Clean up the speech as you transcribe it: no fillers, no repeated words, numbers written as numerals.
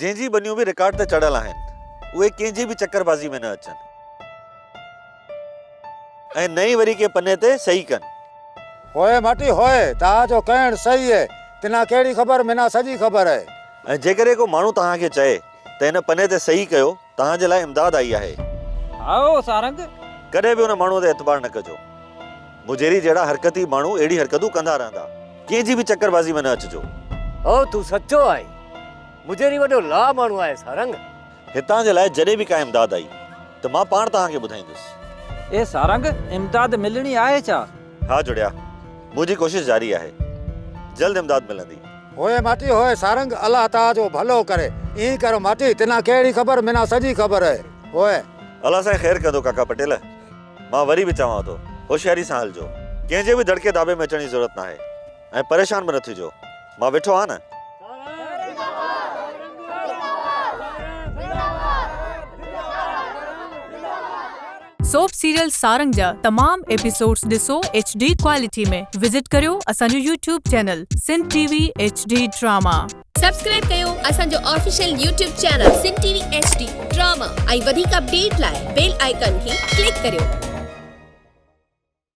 جنهن جي ٻنيون به رڪارڊ تي چڙهيل آهن، اهي ڪنهن جي به چڪر بازي ۾ نه اچن ۽ نه ئي وري ڪنهن پني تي صحيح ڪن. هوء ماٽي هوء، تها جو ڪهڻ صحيح اهي، تنا ڪهڙي خبر، منا سڄي خبر اهي. ۽ جيڪڏهن ڪو ماڻهو توهان کي چئي ته هن پني تي صحيح ڪيو، توهان جي لاء امداد آئي آهي. هائو سارنگ! ڪڏهن به ان ماڻهوء تي اعتبار نه ڪجو. مجيري جهڙا حرڪتي ماڻهو اهڙي حرڪتون ڪندا رهندا. ڪنهن جي به چڪر بازي ۾ نه اچجو. هائو تون سچو آهين. مجيري وڏو لا ماڻهو آهي سارنگ. هتان جي لاء جڏهن به ڪا امداد آئي ته مان پاڻ توهان کي ٻڌائيندس. اي سارنگ! امداد ملڻي آهي ڇا؟ ها جڙيا، منهنجي ڪوشش جاري آهي. جلد امداد ملندي. هوء ماٽي هوء سارنگ الله تاء جو ڀلو ڪري ائين ڪر ماٽي تنا ڪهڙي خبر منا سڄي خبر اهي هوء. الله سائين خير ڪندو ڪاڪا پٽيل مان وري به چوان ٿو هوشياري سان هلجو ڪنهن جي به دڙڪي داٻي ۾ اچڻ جي ضرورت ناهي ۽ پريشان به نه ٿجو مان ويٺو آهيان نه. سوپ سيريل سارنگ جا تمام ايپيسوڊز ڏسو ايڇ ڊي ڪوالٽي ۾ وزٽ ڪريو اسان جو YouTube channel Sindh T V H D drama. Subscribe ڪيو اسان جو official YouTube channel Sindh T V H D drama ۽ وڌيڪ اپڊيٽ لاء بيل آئيڪان کي ڪلڪ ڪريو.